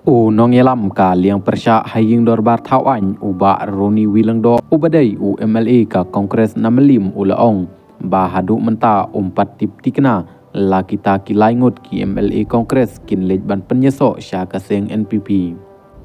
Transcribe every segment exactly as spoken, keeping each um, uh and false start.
U nongïalam ka liang pyrshah ha ïing dorbar thaw aiñ u Bah Ronnie Wilangdo uba dei u M L A ka Congress na Mylliem u la ong ba haduh mynta um pat tip tikna la kita ki lai ngut ki M L A Congress kin leit ban pynïasoh sha ka seng N P P.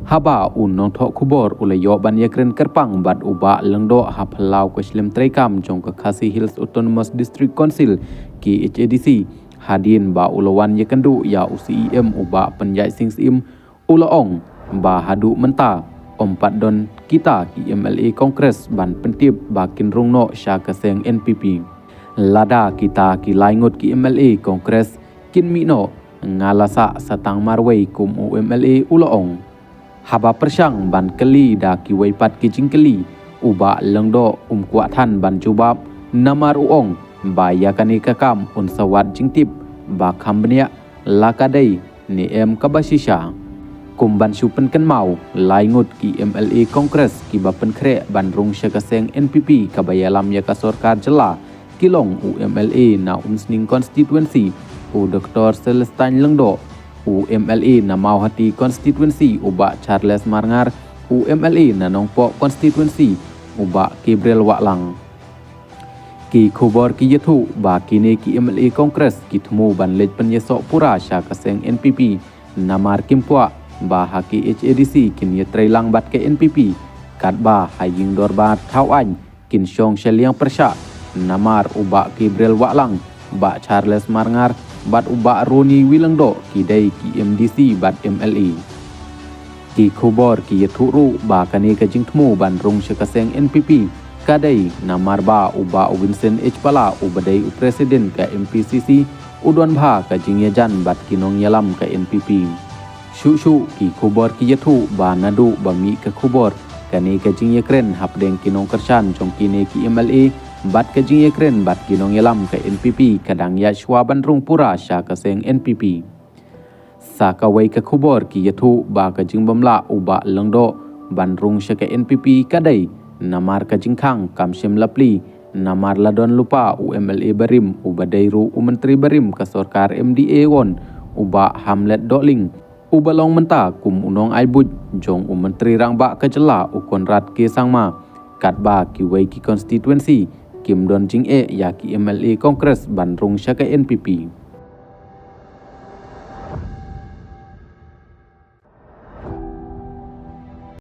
Haba u nongthoh khubor u la ïoh ban ïakren kyrpang bad u Bah Lyngdoh ha phyllaw ka shlem treikam jong ka Khasi Hills Autonomous District Council, K H A D C, hadien ba u la wan ïakynduh ïa u C E M u Bah Pynjai Singh Syiem, u la ong ba haduh mynta um pat don kita ki M L A Congress ban pyntip ba kin rung noh sha ka seng N P P. Lada kita ki lai ngut ki M L A Congress kin mih noh, nga la sah sa tang marwei kum u M L A, u la ong. Haba pyrshang ban kylli da kiwei pat ki jingkylli, u Bah Lyngdoh um kwah than ban jubab, namar u ong ba ïa kane ka kam un sa wad jingtip ba kham bniah la ka dei ne em kaba shisha. Kum ban shu pynkynmaw, lai ngut ki M L A Congress kiba pynkhreh ban rung sha ka seng N P P kaba ïalam ïa ka sorkar jylla ki long u M L A na Umsning Constituency, u Doktor Celestine Lyngdoh, u M L A na Mawhati Constituency, u Bah Charles Marngar, u M L A na Nongpoh Constituency, u Bah Gabriel Wahlang. Ki khubor ki ïathuh ba kine ki M L A Congress ki thmu ban leit pynïasoh pura sha ka seng N P P, namar kim kwah ba ha K H A D C kin ïatrei lang bad ka N P P, katba ha ïing dorbar thaw aiñ kin shong sha liang pyrshah, namar u Bah Gabriel Wahlang, Bah Charles Marngar bad u Bah Ronnie Wilangdoh ki dei ki M D C bad M L A. Ki khubor ki ïathuh ruh ba kane ka jingthmu ban rung sha ka seng N P P ka dei namar ba u Bah Vincent H Pala uba dei u President ka M P C C u don bha ka jingïajan bad ki nongïalam ka N P P. Shuh shuh ki khubor ki ïathuh ba naduh ba mih ka khubor, kane ka jingïakren hapdeng ki nongkyrshan jong kine ki M L A bad ka jingïakren bad ki nongïalam ka N P P ka dang ïaid shuwa ban rung pura sha ka seng N P P. Sa kawei ka khubor ki ïathuh ba ka jingbym lah u Bah Lyngdoh ban rung sha ka N P P ka dei namar ka jingkhang kam shym la plie, namar la don lypa u M L A barim uba dei ruh u Myntri barim ka sorkar M D A won, u Bah Hamlet Dohling, uba long mynta kum u nongai buit jong u Myntri Rangbah ka jylla u Conrad K Sangma, katba kiwei ki constituency kim don jingeh ïa ki M L A Congress ban rung sha ka N P P.